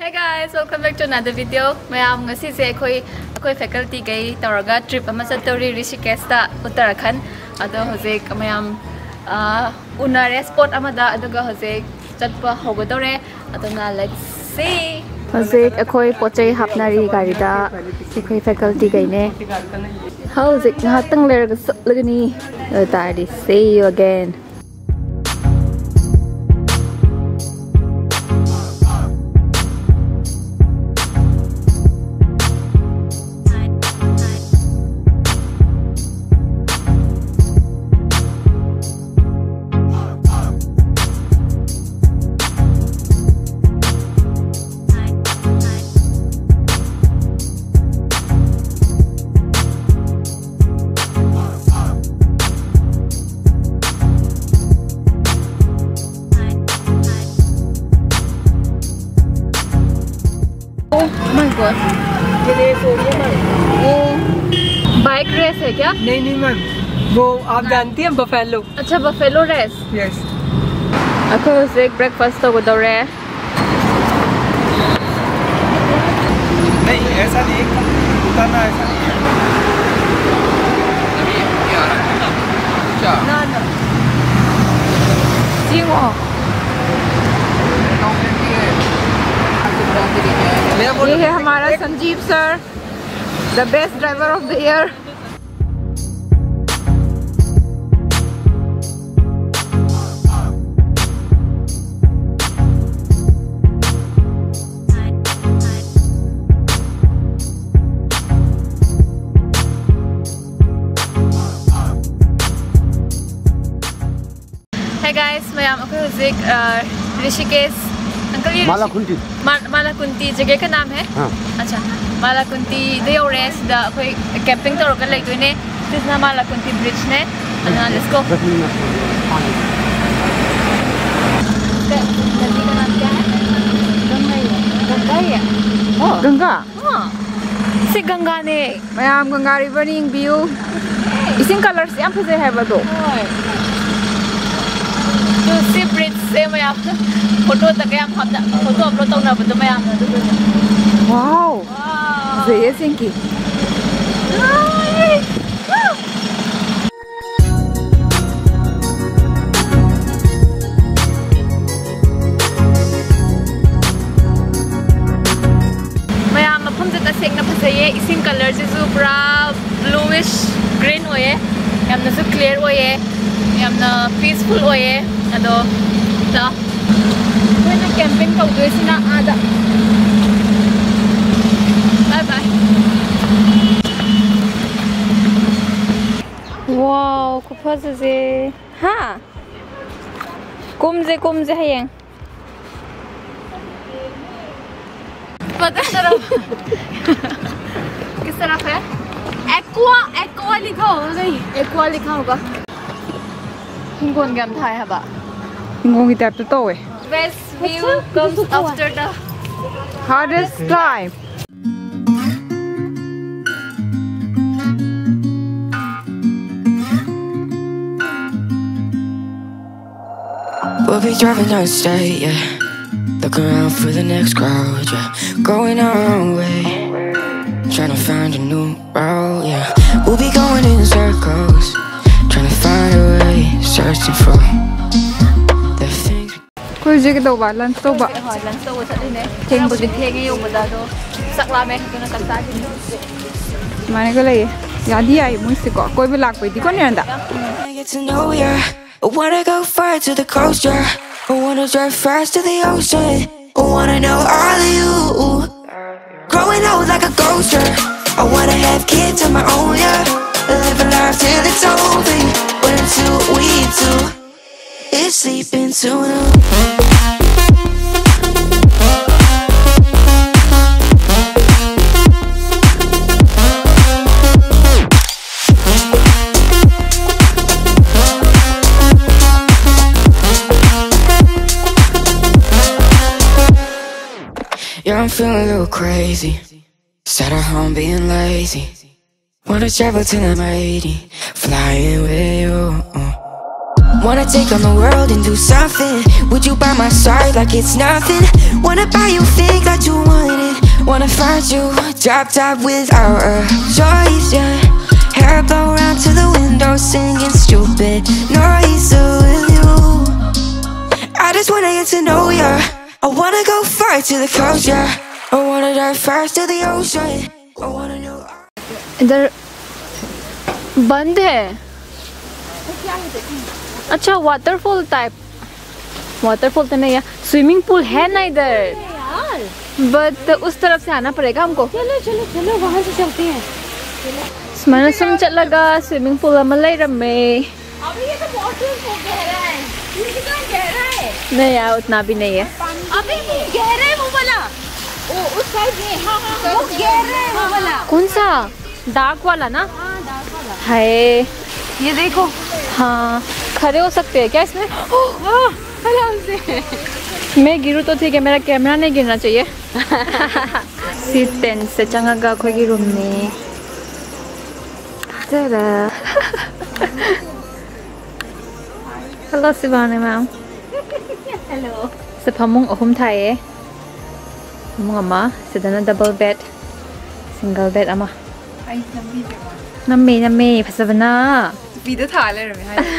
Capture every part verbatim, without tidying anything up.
Hey guys, welcome back to another video. ꯃꯌꯥꯝ, ꯉꯁꯤꯁꯦ ꯑꯩꯈꯣꯏ ꯑꯩꯈꯣꯏ faculty ꯒꯩ ꯇꯧꯔꯒ trip ꯑꯃ ꯆꯠꯇꯧꯔꯤ, ꯔꯤꯁꯤꯀꯦꯁꯇ, ꯎꯠꯇꯔꯥꯈꯟ꯫ ꯑꯗꯣ ꯍꯧꯖꯤꯛ ꯃꯌꯥꯝ, ꯑꯥ, ꯎꯅꯔꯦ spot ꯑꯃꯗ, ꯑꯗꯨꯒ ꯍꯧꯖꯤꯛ ꯆꯠꯄ ꯍꯧꯒꯗꯧꯔꯦ꯫ ꯑꯗꯨꯅ let's see. ꯍꯧꯖꯤꯛ ꯑꯩꯈꯣꯏ ꯄꯣꯠ ꯆꯩ ꯍꯥꯞꯅꯔꯤ ꯒꯥꯔꯤꯗ, ꯑꯩꯈꯣꯏ faculty ꯒꯩꯅꯦ꯫ ꯍꯧꯖꯤꯛ ꯉꯥꯏꯍꯥꯛꯇꯪ ꯂꯩꯔꯒ ꯆꯠꯂꯒꯅꯤ꯫ ꯑꯗꯨ ꯇꯥꯔꯗꯤ see you again. Oh my God. ये रेस हो रही है मैम। वो bike race है क्या? नहीं नहीं मैम, वो आप जानती हैं, बफेलो। अच्छा, बफेलो रेस। यस। ꯑꯩꯈꯣꯏ ꯍꯧꯖꯤꯛ breakfast ꯇꯧꯒꯗꯧꯔꯦ꯫ नहीं, ऐसा नहीं है, उतरना ऐसा नहीं है। अच्छा। ना ना। ꯌꯦꯡꯉꯣ꯫ ये है हमारा Sanjeev sir, the best driver of the year. Hey guys, ꯃꯌꯥꯝ, ꯑꯩꯈꯣꯏ ꯍꯧꯖꯤꯛ, ꯑ, ꯔꯤꯁꯤꯀꯦꯁ, uncle, ꯌꯦꯡꯉꯨꯁꯤ꯫ ꯃꯥꯂꯥꯀꯨꯟꯇꯤ꯫ ꯃꯥ-, ꯃꯥꯂꯥꯀꯨꯟꯇꯤ ꯖꯒꯦ ꯀ ꯅꯥꯝ ꯍꯦ? ꯑꯥ꯫ ꯑꯠꯆꯥ, ꯃꯥꯂꯥꯀꯨꯟꯇꯤꯗ ꯌꯧꯔꯦ꯫ ꯁꯤꯗ ꯑꯩꯈꯣꯏ camping ꯇꯧꯔꯒ ꯂꯩꯗꯣꯏꯅꯦ꯫ ꯁꯤꯁꯤꯅ ꯃꯥꯂꯥꯀꯨꯟꯇꯤ bridge ꯅꯦ꯫ ꯑꯗꯨꯅ let's go. ꯕꯁ ꯃꯤꯅ ꯅꯗꯤ ꯀ ꯅꯥꯝ ꯀꯌꯥ ꯍꯦ? ꯒꯪꯒꯥ ꯍꯤ ꯍꯦ꯫ ꯒꯪꯒꯥ ꯍꯤ? ꯑꯣ꯫ ꯒꯪꯒꯥ? ꯑꯥ꯫ ꯁꯤ ꯒꯪꯒꯥꯅꯦ꯫ ꯃꯌꯥꯝ, ꯒꯪꯒꯥ river ꯅꯤ, ꯌꯦꯡꯕꯤꯌꯨ꯫ ꯏꯁꯤꯡ colour ꯁꯦ ꯌꯥꯝ ꯐꯖꯩ ꯍꯥꯏꯕ ꯑꯗꯣ꯫ ꯍꯣꯏ꯫ ꯑꯗꯨ ꯁꯤ bridge ꯃꯌꯥꯝ ꯐꯣꯇꯣꯗ ꯀꯌꯥꯝ ꯍꯥꯞꯅ ꯐꯣꯇꯣ ꯑꯞꯂꯣꯗ ꯇꯧꯅꯕꯗꯣ ꯃꯌꯥꯝꯅ ꯑꯗꯨꯗꯨꯅ꯫ Wow. ꯐꯖꯩꯌꯦ ꯑꯁꯦꯡꯀꯤ꯫ ꯃꯌꯥꯝ, ꯃꯐꯝꯁꯦ ꯇꯁꯦꯡꯅ ꯐꯖꯩꯌꯦ꯫ ꯏꯁꯤꯡ ꯀꯂꯔꯁꯤꯁꯨ ꯄꯨꯔꯥ bluish green ꯑꯣꯏꯌꯦ꯫ ꯌꯥꯝꯅꯁꯨ clear ꯑꯣꯏꯌꯦ꯫ ꯌꯥꯝꯅ peaceful ꯑꯣꯏꯌꯦ꯫ ꯑꯗꯣ ꯂꯥꯛꯑꯣ꯫ ꯑꯩꯈꯣꯏꯅ camping ꯇꯧꯗꯣꯏꯁꯤꯅ ꯑꯥꯗ꯫ Bye bye. Wow, ꯈꯨꯐꯖꯁꯦ꯫ ꯍꯥ? ꯀꯨꯝꯁꯦ, ꯀꯨꯝꯁꯦ ꯍꯌꯦꯡ꯫ किस तरफ है? Aqua, aqua लिखा होगा कहीं। Aqua लिखा होगा। ꯍꯤꯡꯒꯣꯜꯒ ꯌꯥꯝ ꯊꯥꯏ ꯍꯥꯏꯕ꯫ ꯍꯤꯡꯒꯣꯜꯒꯤ type ꯇ ꯇꯧꯋꯦ꯫ Best view comes after the hardest climb. We'll be driving out of state, yeah. Looking around for the next crowd, yeah. Going our own way, trying to find a new route, yeah. We'll be going in circles, trying to find a way, searching for the things. ꯑꯩꯈꯣꯏ ꯍꯧꯖꯤꯛ ꯀꯩꯗꯧꯕ? Lunch ꯇꯧꯕ꯫ ꯍꯣꯏ, lunch ꯇꯧꯕ ꯆꯠꯂꯤꯅꯦ꯫ ꯊꯦꯡꯕꯒꯤ꯫ ꯊꯦꯡꯉꯦ ꯌꯧꯕꯗ, ꯑꯗꯣ ꯆꯥꯛ ꯂꯥꯝꯃꯦ, ꯑꯗꯨꯅ ꯆꯥꯛ ꯆꯥꯈꯤꯅꯤ꯫ ꯑꯗꯨꯃꯥꯏꯅꯒ ꯂꯩꯌꯦ꯫ ꯌꯥꯗꯤ ꯌꯥꯏ ꯃꯣꯏꯁꯦꯀꯣ꯫ ꯀꯣꯏꯕ ꯂꯥꯛꯄꯩꯗꯤꯀꯣ, ꯅꯤꯔꯟꯗꯥ? I get to know ya. I wanna go far to the coast, yeah. I wanna drive fast to the ocean. I wanna know all of you. Growing old like a ghost, yeah. I wanna have kids of my own, yeah. Live a life till it's over. What I'm too weak to is sleeping too long. Yeah, I'm feeling a little crazy. Sat at home being lazy. Wanna travel till I'm eighty. Flying with you. Wanna take on the world and do something. Would you by my side like it's nothing? Wanna buy you things that you wanted. Wanna find you drop top without a choice, yeah. Hair blow round to the window, singing stupid noise with you. I just wanna get to know ya. I wanna go far to the coast, yeah. I wanna dive first to the ocean. I wanna know. इधर बंद है। अच्छा, waterfall type. Waterfall तो नहीं है, swimming pool है ना इधर। बट उस तरफ से आना पड़ेगा हमको। चलो चलो चलो, वहाँ से चलते हैं। ꯁꯨꯃꯥꯏꯅ ꯁꯨꯝ ꯆꯠꯂꯒ ꯁ꯭ꯋꯤꯃꯤꯡ ꯄꯨꯜ ꯑꯃ ꯂꯩꯔꯝꯃꯦ꯫ अभी ये तो बहुत गहरा है। ये कितना गहरा है। नहीं यार, उतना भी नहीं है। अभी वो गहरा है वो वाला। ओ, उस साइड में। हाँ हाँ हाँ, वो गहरा है वो वाला। कौन सा? डार्क वाला ना? हाँ, डार्क वाला। हाय। ये देखो। हाँ, खड़े हो सकते हैं क्या इसमें? हाँ, आराम से। मैं गिरूँ तो ठीक है, मेरा कैमरा नहीं गिरना चाहिए। ꯁꯤ ꯇꯦꯟꯠꯁꯦ ꯆꯪꯉꯒ ꯑꯩꯈꯣꯏꯒꯤ ꯔꯨꯝꯅꯤ꯫ ꯇꯔꯥ꯫ Hello, Shivani ma'am. Hello. ꯁꯤ ꯐꯃꯨꯡ ꯑꯍꯨꯝ ꯊꯥꯏꯌꯦ꯫ ꯐꯃꯨꯡ ꯑꯃ, ꯁꯤꯗꯅ ꯗꯕꯜ ꯕꯦꯗ, ꯁꯤꯡꯒꯜ ꯕꯦꯗ ꯑꯃ꯫ ꯑꯩ ꯅꯝꯕꯤꯗ꯭ꯔꯦꯀꯣ꯫ ꯅꯝꯃꯦ ꯅꯝꯃꯦ, ꯐꯖꯕꯅ꯫ ꯅꯨꯄꯤꯗ ꯊꯥ ꯂꯩꯔꯝꯃꯦ ꯍꯥꯏꯗꯣ꯫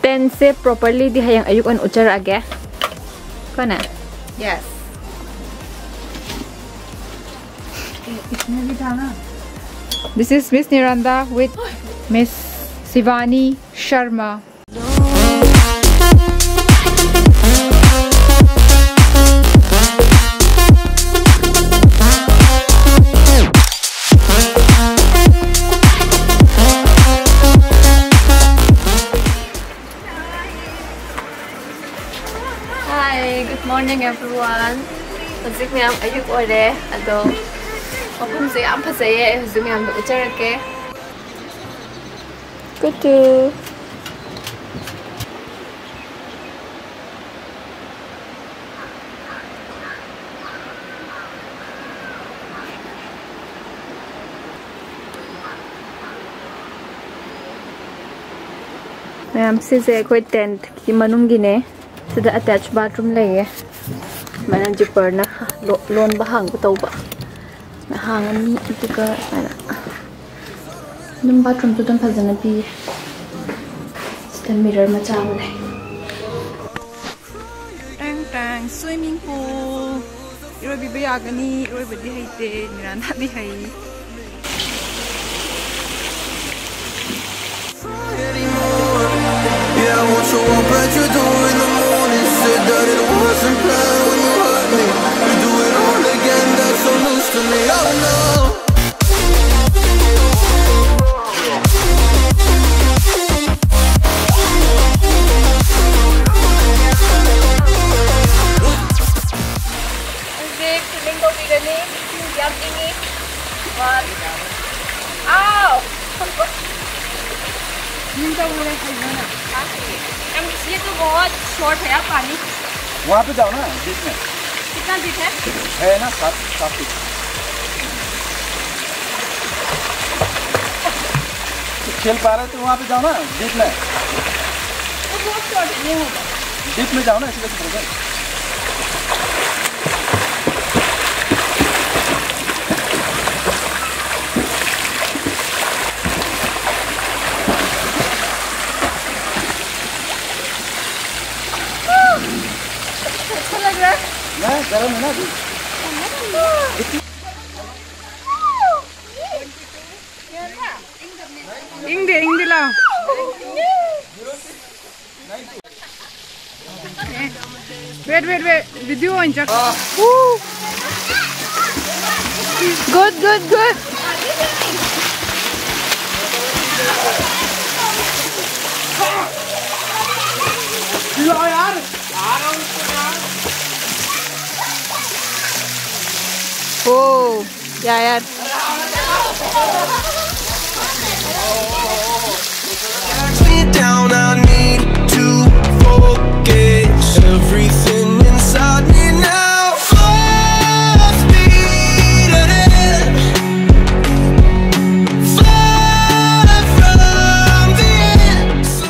ꯇꯦꯟꯠꯁꯦ ꯄ꯭ꯔꯣꯄꯔꯂꯤꯗꯤ ꯍꯌꯦꯡ ꯑꯌꯨꯛ ꯑꯣꯏꯅ ꯎꯠꯆꯔꯛꯑꯒꯦ꯫ ꯀꯣꯅꯦ? Yes. इसमें भी था ना। This is Miss Niranda with Miss Shivani Sharma. Hi, good morning everyone. ꯍꯧꯖꯤꯛ ꯃꯌꯥꯝ ꯑꯌꯨꯛ ꯑꯣꯏꯔꯦ꯫ ꯑꯗꯣ ꯃꯐꯝꯁꯦ ꯌꯥꯝ ꯐꯖꯩꯌꯦ꯫ ꯑꯩ ꯍꯧꯖꯤꯛ ꯃꯌꯥꯝꯗ ꯎꯠꯆꯔꯛꯀꯦ꯫ ꯀꯨꯇꯨ꯫ ꯃꯌꯥꯝ, ꯁꯤꯁꯦ ꯑꯩꯈꯣꯏ ꯇꯦꯟꯠꯀꯤ ꯃꯅꯨꯡꯒꯤꯅꯦ꯫ ꯁꯤꯗ ꯑꯦꯇꯦꯆ ꯕꯥꯊꯔꯨꯝ ꯂꯩꯌꯦ꯫ ꯁꯨꯃꯥꯏꯅ ꯖꯤꯞꯄꯔꯅ ꯂꯣ-, ꯂꯣꯟꯕ ꯍꯥꯡꯕ ꯇꯧꯕ꯫ ꯁꯨꯃꯥꯏꯅ ꯍꯥꯡꯉꯅꯤ, ꯑꯗꯨꯒ ꯁꯨꯃꯥꯏꯅ ꯑꯗꯨꯝ ꯕꯥꯊꯔꯨꯝꯁꯨ ꯑꯗꯨꯝ ꯐꯖꯅ ꯄꯤꯌꯦ꯫ ꯁꯤꯗ ꯃꯤꯔꯔ ꯃꯆꯥ ꯑꯃ ꯂꯩ꯫ ꯇꯥꯡ ꯇꯥꯡ, swimming pool꯫ ꯏꯔꯣꯏꯕꯤꯕ ꯌꯥꯒꯅꯤ, ꯏꯔꯣꯏꯕꯗꯤ ꯍꯩꯇꯦ, ꯃꯤꯔꯥꯟꯗꯥꯗꯤ ꯍꯩ꯫ Yeah, I want you up at your door in the morning. Said that it wasn't planned when you hurt me. We do it all again, that's so news to me. Oh no. ꯍꯧꯖꯤꯛ swimming ꯇꯧꯕꯤꯒꯅꯤ꯫ ꯏꯁꯤꯡ ꯌꯥꯝ ꯏꯪꯉꯤ꯫ But, ꯑꯥꯎ! Swim ꯇꯧꯔꯨꯔꯦ, ꯍꯩꯕ꯭ꯔꯥ ꯅꯪ? ꯌꯥꯝ, ये तो बहुत short है यार पानी। वहाँ पे जाओ ना, बीच में। कितना डीप है? है ना, सात, सात फीट। खेल पा रहे तो वहाँ पे जाओ ना, डीप में। वो बहुत शॉर्ट है, नहीं होगा। डीप में जाओ ना, इसलिए तो बोल रहे हैं। अच्छा लग रहा है। मैं गरम है ना अभी। ꯏꯪꯗꯦ, ꯏꯪꯗꯦ, ꯂꯥꯎ꯫ Wait, wait, wait. Video ꯑꯣꯏꯅ ꯆꯠ꯫ Good, good, good. Oh, yeah, yeah. Down, I need to focus. Everything inside me now. Full speed ahead. Far from the end. So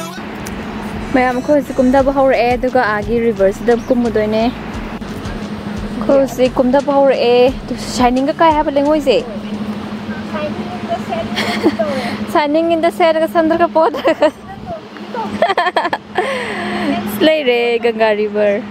ꯃꯌꯥꯝ, ꯑꯩꯈꯣꯏ ꯍꯧꯖꯤꯛ ꯀꯨꯝꯊꯕ ꯍꯧꯔꯛꯑꯦ, ꯑꯗꯨꯒ ꯑꯥꯒꯤ ꯔꯤꯚꯔꯁꯤꯗ ꯀꯨꯝꯃꯨꯗꯣꯏꯅꯦ꯫ ꯑꯩꯈꯣꯏ ꯍꯧꯖꯤꯛ ꯀꯨꯝꯊꯕ ꯍꯧꯔꯛꯑꯦ꯫ ꯁꯥꯏꯅꯤꯡꯒ ꯀꯥꯏ ꯍꯥꯏꯕ ꯂꯩꯉꯣꯏꯁꯦ? Shining in the sand ꯒ ꯁꯟꯗ꯭ꯔꯒ ꯄꯣꯗ꯭ꯔꯒ꯫ ꯂꯩꯔꯦ ꯒꯪꯒꯥ ꯔꯤꯚꯔ꯫